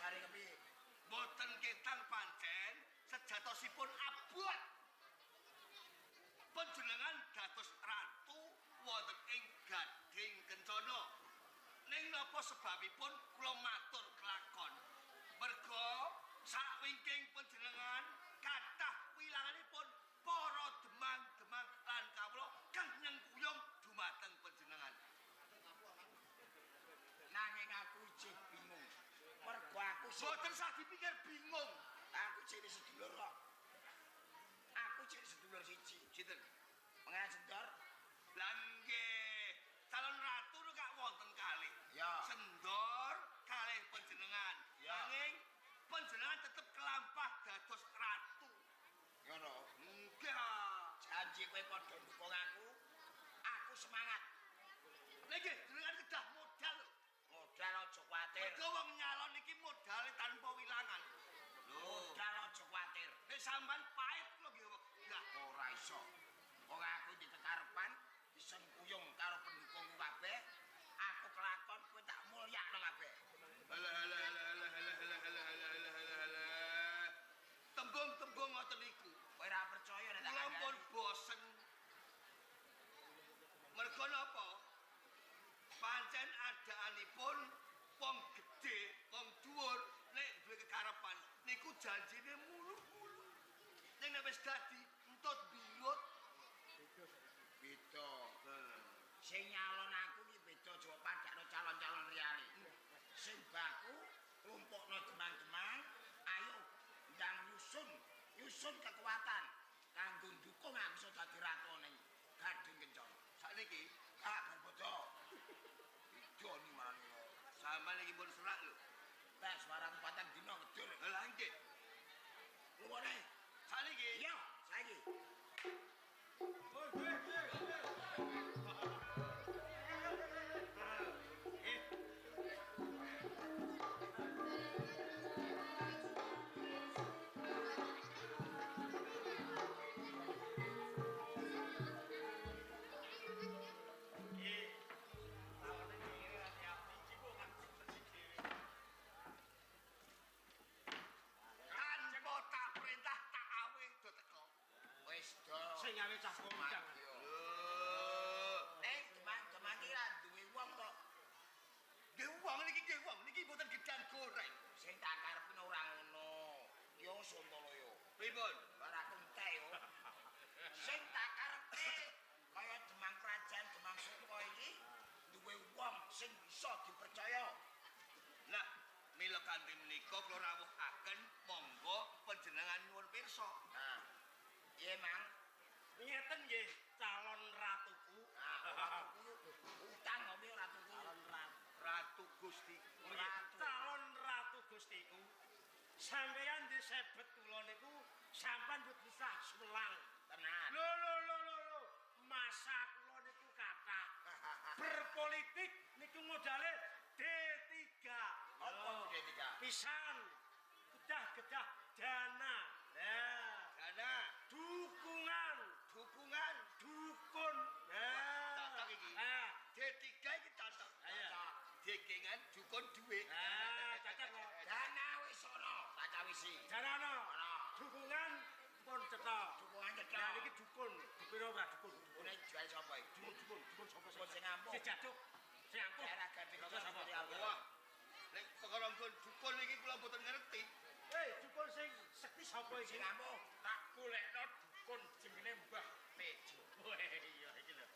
Jare kepiye? Mboten ketang pancen sejatosipun abot. Panjenengan dados ratu wonten ing Gading Kencana. Ning napa sebabipun kula matur kelakon? Merga sakwingking panjenengan kathah wilanganipun para demang-demang lan kawula kang nyengkuyung dumateng panjenengan. Nanging aku isih bingung. Mergo aku mboten sah dipikir bingung. Aku isih sedulur kok. Aku isih sedulur siji. Sinten? Pangeran Sendor. Lah nggih, calon ratu niku gak wonten kalih. Ya. Sendor kalih panjenengan. Ya. Nanging panjenengan tetep kelampah dados ratu. Ngono. Nggih. Janji kowe padha ndukung aku. Aku semangat. Lha nggih, jenengan kedah modal lho. Modal aja kuwatir. Mergo wong nyalon iki modale tanpa wilangan. Lho, modal aja kuwatir. Nek sampean pahit kula nggih wegah. Ora iso. Wong aku di kekarepan disengkuyung karo pendukungku kabeh. Aku kelakon kowe tak mulyakno kabeh. Alah alah alah alah alah alah alah alah alah alah. Tembung-tembung ngoten niku. Kowe ora percaya nek tak kula pun bosen. Mergo napa? Pancen adaanipun wong gedhe, wong dhuwur nek duwe kekarepan niku janjine mulu-mulu. Ning nek wis dadi entut bilut. Beda. Sing nyalon aku iki beda aja padakno calon-calon liyane. Sing baku klumpukno demang-demang, ayo ndang nyusun kekuatan kanggo ndukung aku iso dadi ratu ning Gading Kencana. Sakniki tak berbodo. Ijo ni marani. Sampeyan iki pun serak lho. Tek suara patang dina ngedul. Lah nggih. Luwone. Sakniki? Iya, saiki. Sing gawe cah kondang. Lho, nek demang-demang iki ra duwe wong kok. Nggih wong niki nggih wong niki mboten gedang goreng. Sing tak karepne ora ngono. Yo Sontoloyo. Pripun? Ora entek yo. Sing tak karepe kaya demang kerajaan Demang Sukma iki duwe wong sing bisa dipercaya. Nah, mila kanthi menika kula rawuhaken monggo panjenengan nyuwun pirsa. Nah. Piye, Mang? Ngeten nggih calon ratuku. Ah, ratuku utang kok piye ratuku? Calon ratu Gustiku. Calon ratu Gustiku. Sampeyan disebet kula niku sampean kudu sah sumelang. Tenan. Lho lho lho lho. Masa kula niku kathah. Berpolitik niku modale D3. Apa D3? Pisan. Gedah-gedah dana. Nah, dana, dukungan, dukungan, dukun. Nah, cocok iki. D3 iki cocok. Cocok. Dekengan dukun dhuwit. Nah, cocok kok. Dana wis ana, tak cawisi. Dana ana. Dukungan pun cetha. Dukungan cetha. Nah, iki dukun. Dukun ora dukun? Dukune jual sapa iki? Dukun, dukun sapa sing ampuh? Sing jaduk. Sing ampuh. Daerah Gading sapa? Wah. Nek perkara dukun iki kula mboten ngerti. Dukun sing sekti sapa iki? Sing ampuh. Tak golekno dukun jenenge Mbah Tejo. Weh, iya iki lho.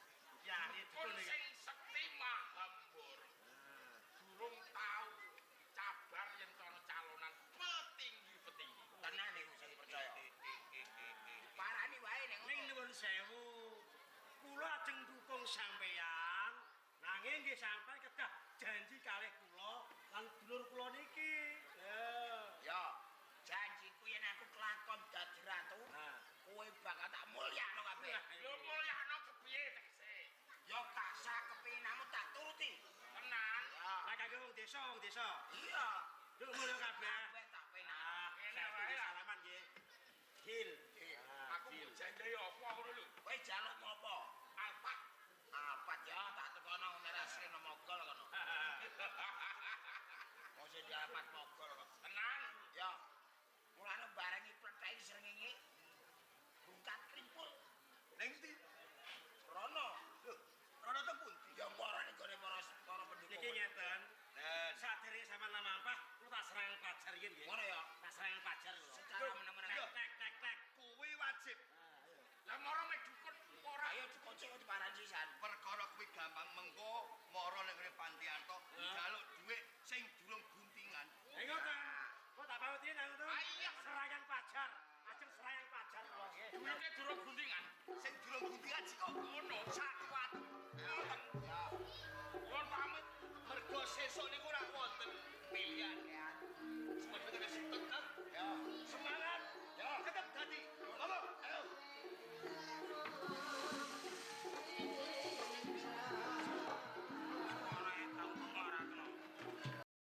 Iki ahli dukun sing sekti Mahambur. Durung tau cabar yen ana calonan petinggi-petinggi. Tenan iku sing percaya. Parani wae nek ngono. Ning nuwun sewu. Kula ajeng dukung sampeyan. Nanging nggih sampeyan kedah janji kalih kula lan dulur kula niki. Ya, janjiku yen aku kelakon dadi ratu, kowe bakal tak mulyakno kabeh. Lho mulyakno kepiye tegese? Ya gak sak kepinginanmu tak turuti. Tenan. Lah kanggo wong desa, wong desa. Iya. Lho mulya kabeh. Kabeh tak penak. Ngene wae salaman nggih. Deal. Aku janji apa ngono lho? Kowe jaluk apa? Alpat. Alpat ya tak tekono merah sreno mogol kono. Mosok di alpat mogol kok. Tenan. durung guntingan. Sing durung guntingan sik kok Ngono. sak kuat. Ngoten. Ya. Nuwun pamit. Mergo sesuk niku ora wonten pilihan. Ya.